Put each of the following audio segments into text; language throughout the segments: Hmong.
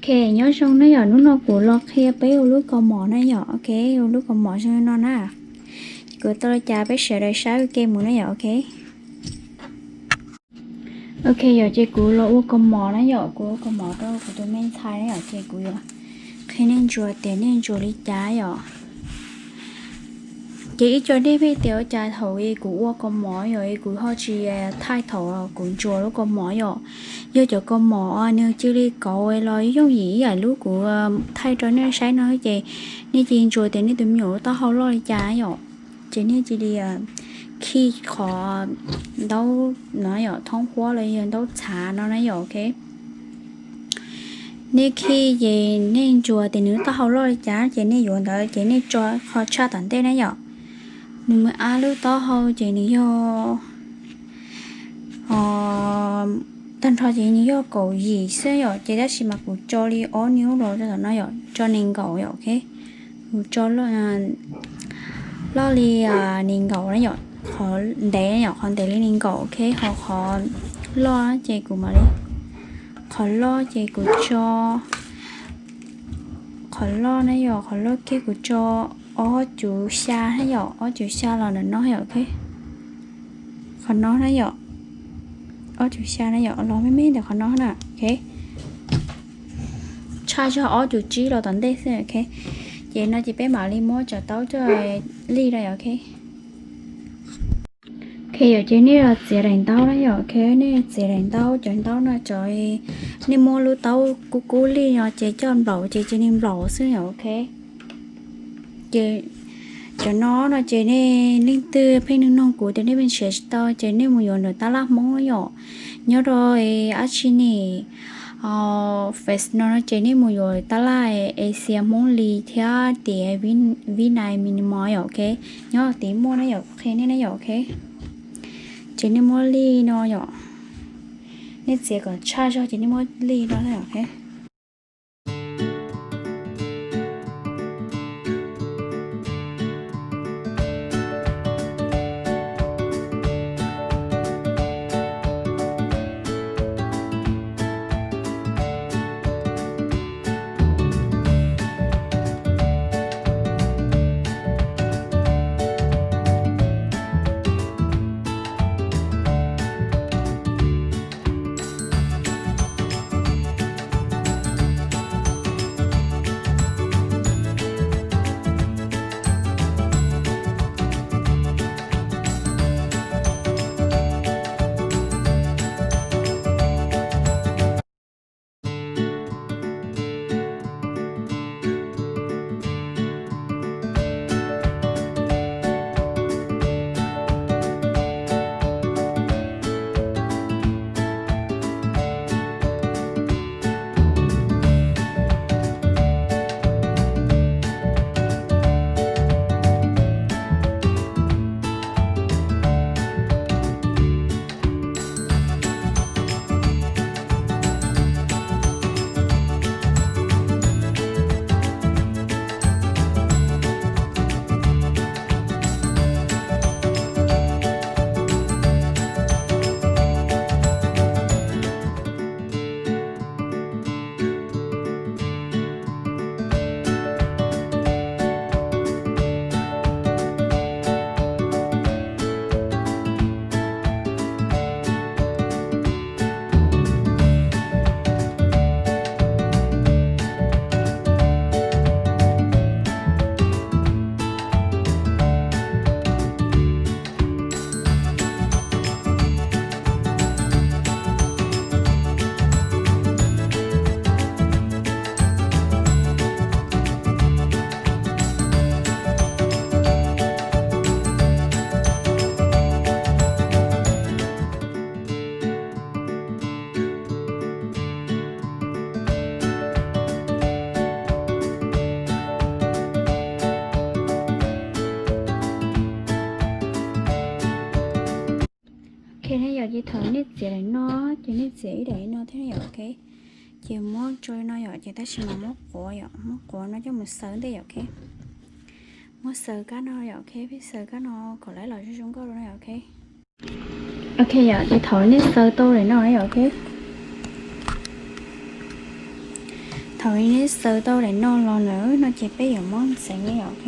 Ok, nyob zoo na yom, hnub no kuv los qhia peb ua lub kaus mom na yom. Ok, ua lub kaus mom zoo no na. Kuv tau li cas peb sawv daws saib ua ke mus na yom. Ok. Ok yom, ces kuv los ua kaus mom na yom, kuv ua kaus mom rau kuv tus me ntxhais na yom, ces kuv yuav qhia nej ntsuas tias nej ntsuas li cas yom. Ces ib co nej pheej tias ua cas thaum kuv ua kaus mom yom, kuv ho tsis thaij thaum kuv ntsuas lub kaus mom yom. Yog cov kaus mom nws cia li kauv los yooj yim ib yam lub kuv thaij rau nej saib no ces nej cia li ntsuas tias nej tus me nyuam lub taub hau loj li cas yom. Ces nej cia li khij qhov ntaub no yom, thoob huab los yog ntaub txhav no na yom. Ok, nej khij ces nej ntsuas tias nws lub taub hau loj li cas ces nej yuav ntawd ces nej tso qhov tshaj tom ntej na yom. Nws mus ab lub taub hau ces nws yog, tag nrho ces nws yog kaum yim xwb yom, ces tab sis mas kuv tso li ob niub los rau tom no yom, tso nees nkaum yom. Ok, kuv tso loj li nees nkaum na yom, qhov ntev na yom, qhov ntev li nees nkaum. Ok, ho qhov loj ces kuv mam li, qhov loj ces kuv tso, qhov loj na yom, qhov loj kiag kuv tso ob cuv xya na yom, ob cuv xya los ntawm no yom. Ok, qhov no na yom, ob cuv xya na yom, los me me ntawm qhov no na. Ok, tshaj zog ob cuv tsib los tom ntej xwb. Ok, ces no ces peb mam li muab cov taub coj lij rau yom. Ok, ok yom, ces nej los txiav daim ntaub na yom. Ok, nej txiav daim ntaub, cov ntaub no cov nej muab lub taub kub kub lij no ces coj nplaum ces cia li nplaum xwb yom. Ok, ces cov no no ces nej leej twg pheej nug nug kuv tias nej pheej nrhiav tsis tau ces nej mus yuav ntawm tab laj Hmoob na yom. Nyob rau dab tsi ne, Face no no ces nej mus yuav tab laj Asia Hmoob Li thiab tias Vib Nais Minimal yom. Ok, nyob tid muaj na yom, qhia nej na yom. Ok, ces nej muab lij no yom, nej txiav kom tshaj zog ces nej muab lij no na yom. Ok. Ok, nej yom, ces thaum nej txiav daim no, ces nej txiav ib daim no thiab yom. Ok, ces muab tso li no yom, ces tab sis mas muab quav yom, muab quav no coj mus xaws ntej yom. Ok, muab xaws kab no yom. Ok, peb xaws kab no kom lawv los zoo zoo nkauj rau no yom. Ok, ok yom, ces thaum nej xaws tau daim no yom. Ok, Thaum neb xaws tau daim no los lawm no ces peb yuav muab ntxeev yom, ok.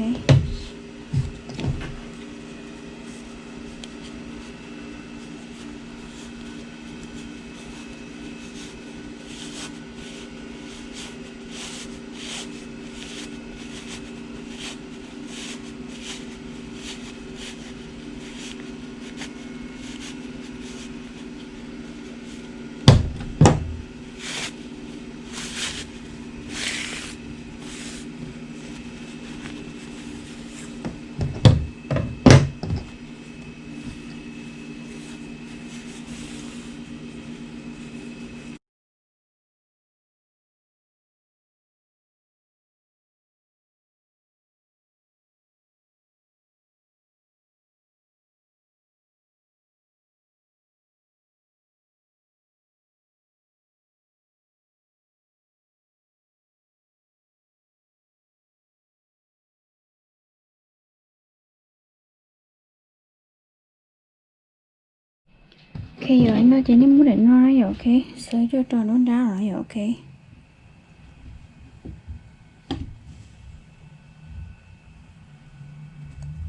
Ok, yog no ces nej muab daim no na yom, ok, xaws coj rau nruab nrab no yom, ok.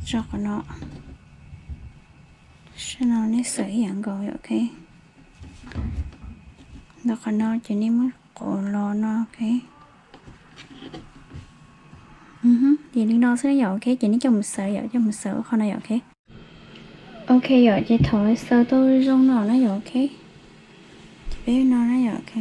Tso qhov no, sab no nej xaws ib yam nkaus yom, ok. Ntawm qhov no ces nej muab qhov los no, ok. Ces li no xwb na yom, ok, ces nej coj mus xaws yom, coj mus xaws qhov no yom, ok. Ok yom, ces thaum xaws tau zoo no na yom, ok. Ces peb no na yom, ok.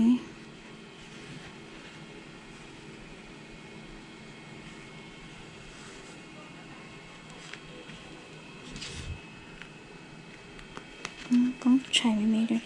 Koob tshais me me rau.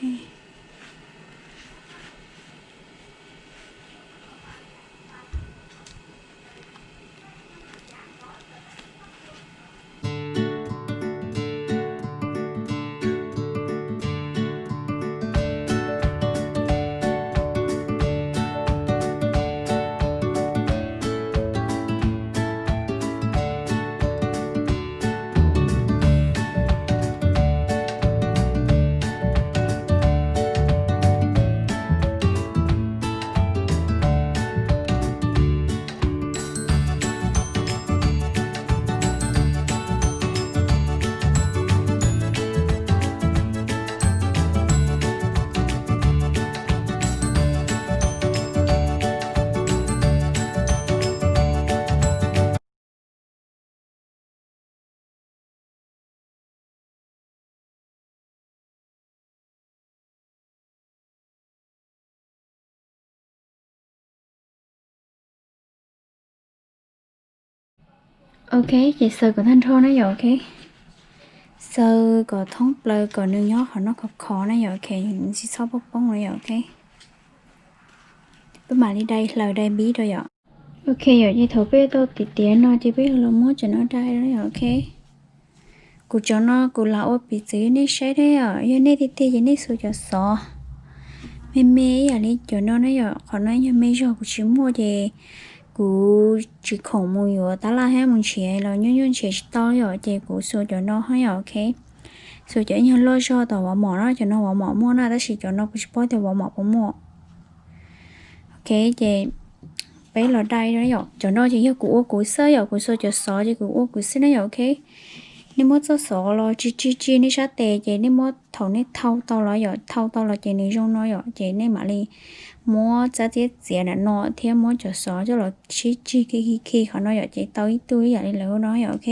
Ok, ces xaws kom tag nrho na yom, ok. Xaws kom thoob plaws kom nws nyob qhov no khov khov na yom, ok, tsis txhob poob poob na yom, ok. Peb mam li dai hlaws dai npib rau yom. Ok yom, ces thaum peb tau tiav tiav no ces peb yuav los muab cov no dai na yom, ok. Kuv cov no kuv lam ua piv txwv nej saib thiab yom, yog nej tiag tiag ces nej xuas cov xov me me ib yam li cov no na yom, qhov no yog me zog kuv tsis muaj ces kuv tsis khoom mus yuav tab laj thiab mus nrhiav los nyuaj nyuaj nrhiav tsis tau yom, ces kuv xuas cov no thiab yom, ok. Xuas cov ib nyuag loj zog tom Walmart na, cov no Walmart muaj na, tab sis cov no kuv tsis paub tias Walmart puas muaj. Ok, ces peb los dai yom, cov no ces yog kuv ua kuv xwb yom, kuv xuas cov xov ces kuv ua kuv xwb na yom, ok. Nej muab txoj xov los tsis tsis tsis nej sab tes ces nej muab thaum nej thau tau los yom, thau tau los ces nws zoo no yom, ces nej mam li muab txab txiab txiav nram no thiab muab cov xov coj los sib tsig khi khi khi qhov no yom, ces tau ib tug ib yam li lawv no yom, ok.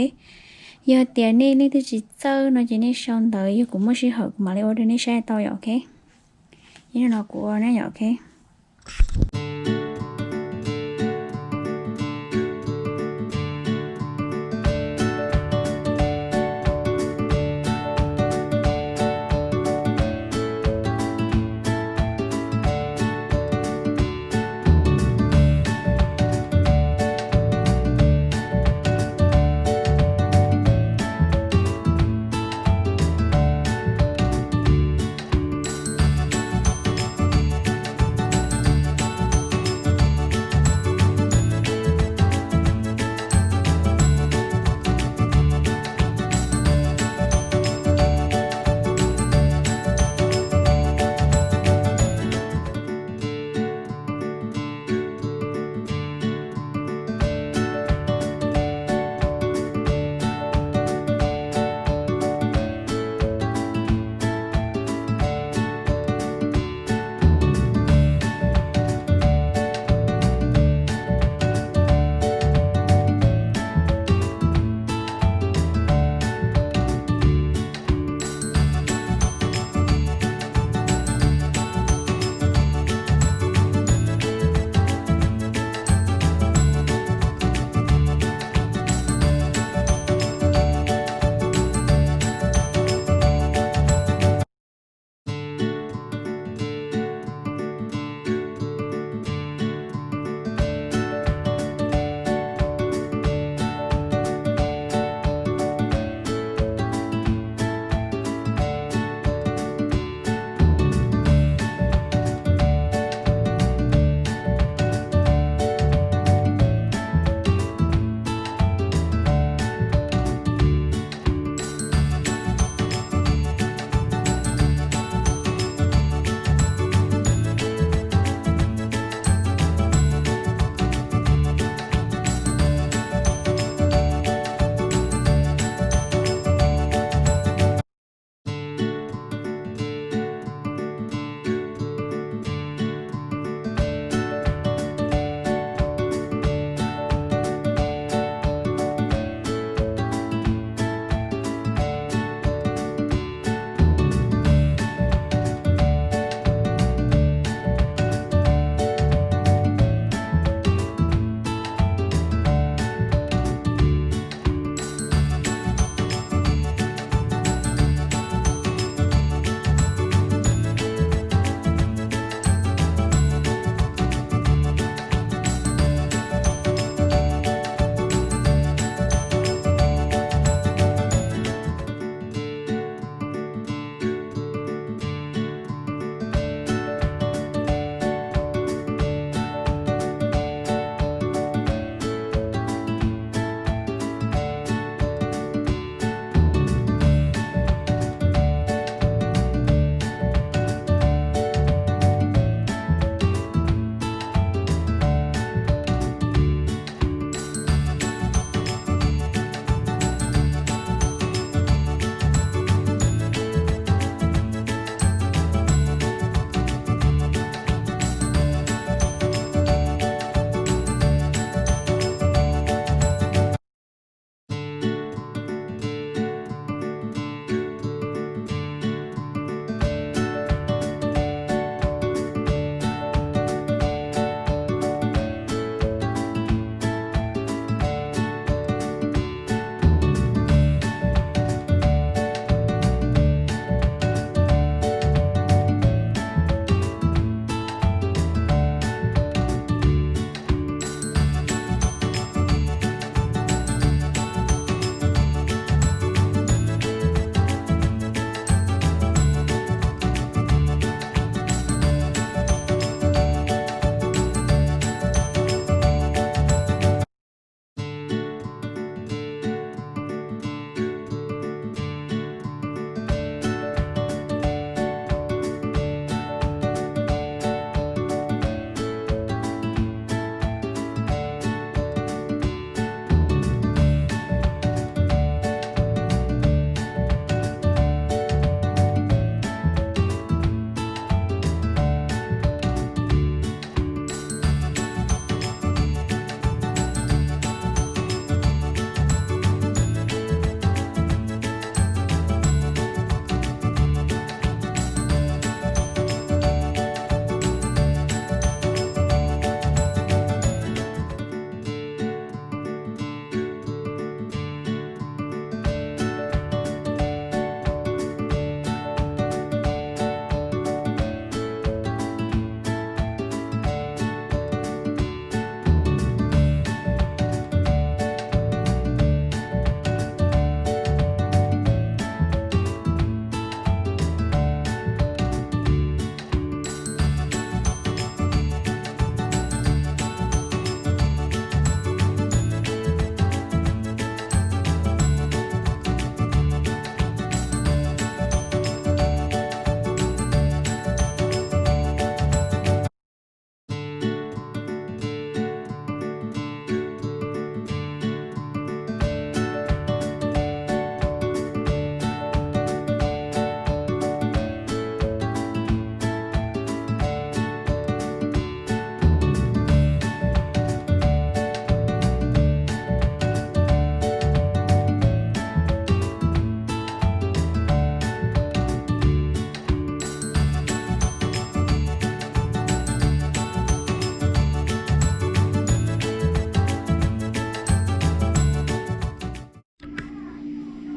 Yog tias nej leej twg tsis txawj no ces nej sau ntawv, yog kuv muaj sij hawm kuv mam li ua rau nej saib tau yom, ok. Ib no kuv ua na yom, ok.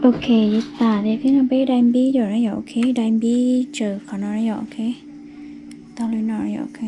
Ok, tas ces tib no peb dai npib rau na yom, ok, dai npib tsaws qhov no na yom, ok, tau li no yom, ok.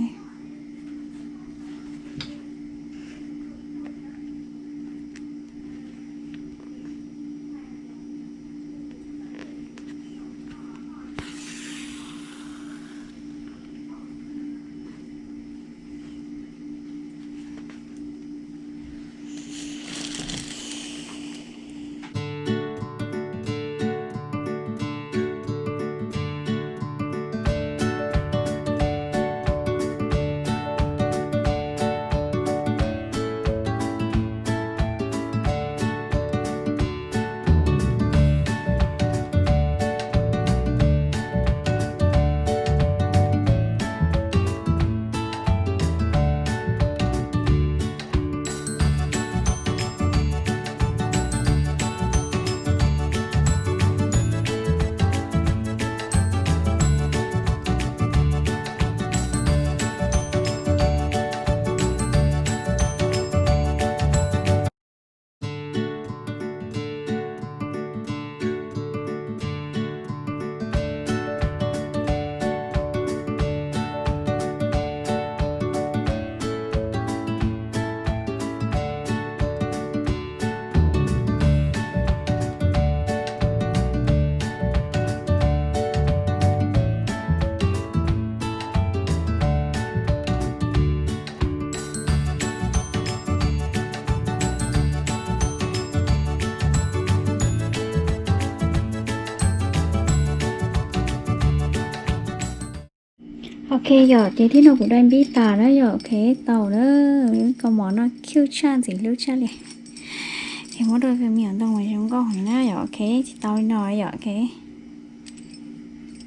Ok yom, ces tib no kuv dai npib tas na yom, ok, tau na. Kaus mom no cute tshaj, ntxim hlub tshaj li. Ces muab rau me nyuam ntoo mas zoo nkauj heev na yom, ok, ces tau li no yom, ok.